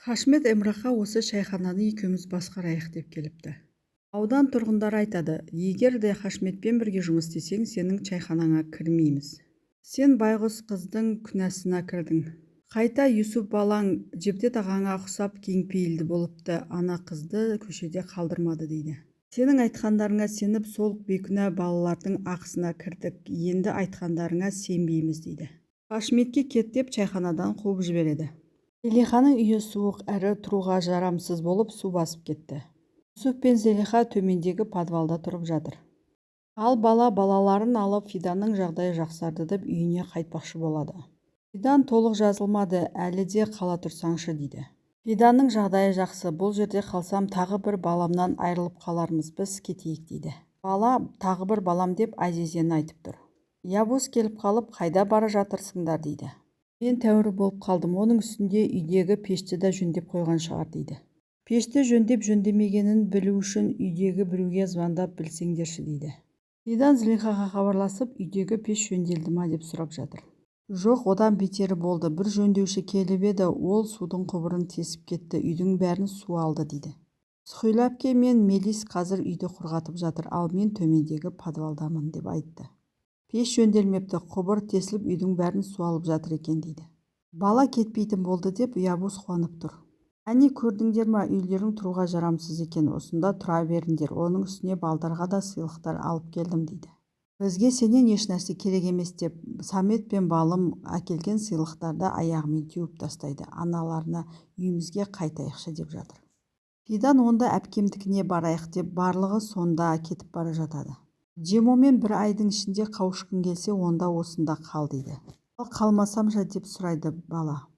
Хашмет Эмрахқа осы шайхананы екеуміз басқарайық деп келіпті. Аудан тұрғындары айтады, егер де Хашметпен бірге жұмыс істесең, сенің чайханаңа кірмейміз. Сен байғұс қыздың күнәсына кірдің. Қайта Юсуф балаң Жевдет ағаңа ұқсап кеңпейілді болыпты, ана қызды көшеде қалдырмады дейді. Сенің айтқандарыңа сеніп, сол бейкүнә балалардың ақысына кірдік, енді айтқандарыңа сенбейміз дейді. Хашметке кет деп чайханадан қуып жібереді. Зелиханың үйі суық әрі тұруға жарамсыз болып, су басып кетті. Юсуф пен Зелиха төмендегі подвалда тұрып жатыр. Ал бала балаларын алып, Фиданның жағдайы жақсарды деп үйіне қайтпақшы болады. Фидан толық жазылмады, әлі де қала тұрсаңшы дейді. Фиданның жағдайы жақсы, бұл жерде қалсам тағы бір баламнан айырылып қалармыз, біз кетейік дейді. Бала тағы бір балам деп Азизені айтып тұр. Ябус келіп қалып, қайда бара жатырсыңдар дейді. Мен тәуір болып қалдым, оның үстінде үйдегі пешті де жөндеп қойған шығар дейді. Пешті жөндеп жөндемегенін білу үшін үйдегі біреуге звондап білсеңдерші дейді. Фидан Зылихаға хабарласып, үйдегі пеш жөнделді ма деп сұрап жатыр. Жоқ, одан бетері болды, бір жөндеуші келіп еді, ол судың құбырын тесіп кетті, үйдің бәрін су алды дейді. Сүхейла әпке мен Мелис қазір үйді құрғатып жатыр, ал мен төмендегі подвалдамын деп айтты. Пеш жөнделмепті, құбыр тесіліп үйдің бәрін су алып жатыр екен дейді. Бала кетпейтін болды деп Ябус қуанып тұр. Әне көрдіңдер ма, үйлерің тұруға жарамсыз екен, осында тұра беріңдер, оның үстіне балдарға да сыйлықтар алып келдім дейді. Бізге сенен ешнәрсе керек емес деп Самет пен Балым әкелген сыйлықтарды аяғымен теуіп тастайды, аналарына үйімізге қайтайықшы деп жатыр. Фидан онда әпкемдікіне барайық деп барлығы сонда кетіп бара жатады. Джемомен бір айдың ішінде қауышқың келсе, онда осында қал дейді. Ал қалмасам ше деп сұрайды бала.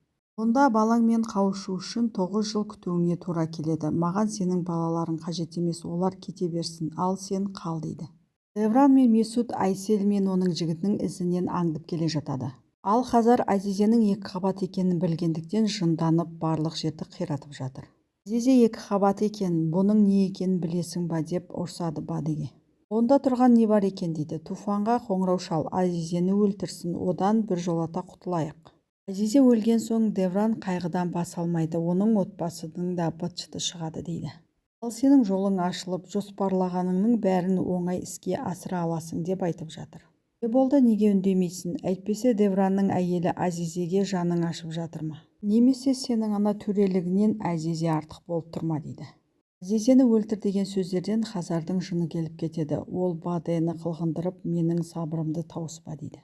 Онда балаңмен қауышу үшін 9 жыл күтуіңе тура келеді. Маған сенің балаларың қажет емес, олар кете берсін, ал сен қал дейді. Девран мен Месут Айсел мен оның жігітінің ізінен аңдып келе жатады. Ал Хазар Азизенің екі қабат екенін білгендіктен жынданып барлық жерді қиратып жатыр. Азизе екі қабат екен, бұның не екенін білесің ба деп ұрсады Бадеге. Онда тұрған не бар екен дейді. Туфанға қоңырау шал, Азизені өлтірсін, одан біржолата құтылайық. Азизе өлген соң Девран қайғыдан бас алмайды, оның отбасының да быт-шыты шығады дейді. Ал сенің жолың ашылып, жоспарлағаныңның бәрін оңай іске асыра аласың деп айтып жатыр. Не болды, неге үндемейсің? Әйтпесе Девранның әйелі Азизеге жаның ашып жатыр ма? Немесе сенің ана төрелігінен Азизе артық болып тұр ма дейді. Азизені өлтір деген сөздерден Хазардың жыны келіп кетеді. Ол Бадені қылғындырып, менің сабырымды тауыспа дейді.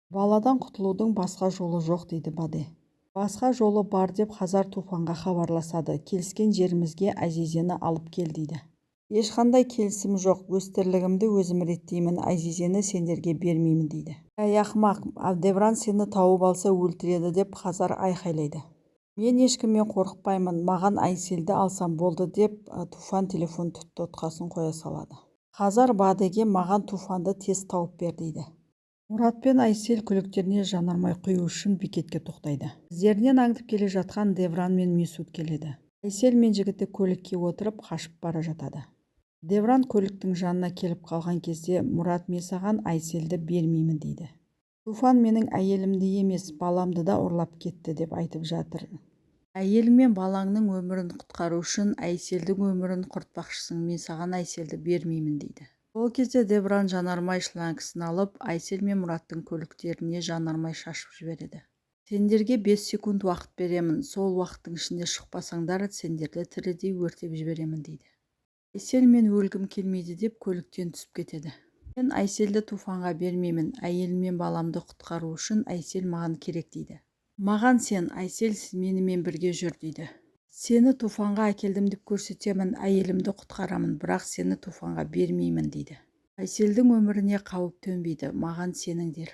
Баладан құтылудың басқа жолы жоқ дейді Баде. Басқа жолы бар деп Хазар Туфанға хабарласады. Келіскен жерімізге Азизені алып кел дейді. Ешқандай келісім жоқ, өз тірлігімді өзім реттеймін, Азизені сендерге бермеймін дейді. Әй ақымақ, Девран сені тауып алса өлтіреді деп Хазар айқайлайды. Мен ешкімнен қорықпаймын, маған Айселді алсам болды деп Туфан телефон тұтқасын қоя салады. Хазар Бадеге маған Туфанды тез тауып бер дейді. Мұрат пен Айсел көліктеріне жанармай құю үшін бекетке тоқтайды. Іздерінен аңдып келе жатқан Девран мен Месут келеді. Айсел мен жігіті көлікке отырып қашып бара жатады. Девран көліктің жанына келіп қалған кезде Мұрат мен саған Айселді бермеймін дейді. Туфан менің әйелімді емес, баламды да ұрлап кетті деп айтып жатыр. Әйелің мен балаңның өмірін құтқару үшін Айселдің өмірін құртпақшысың, мен саған Айселді бермеймін дейді. Ол кезде Девран жанармай шлангісін алып, Айсел мен Мұраттың көліктеріне жанармай шашып жібереді. Сендерге 5 секунд уақыт беремін, сол уақыттың ішінде шықпасаңдар, сендерді тірідей өртеп жіберемін дейді. Айсел мен өлгім келмейді деп көліктен түсіп кетеді. Мен Айселді Туфанға бермеймін, әйелім мен баламды құтқару үшін Айсел маған керек дейді. Маған сен, Айсел менімен бірге жүр дейді. Сені Туфанға әкелдім деп көрсетемін, әйелімді құтқарамын, бірақ сені Туфанға бермеймін дейді. Айселдің өміріне қауіп төнбейді, маған сеніңдер.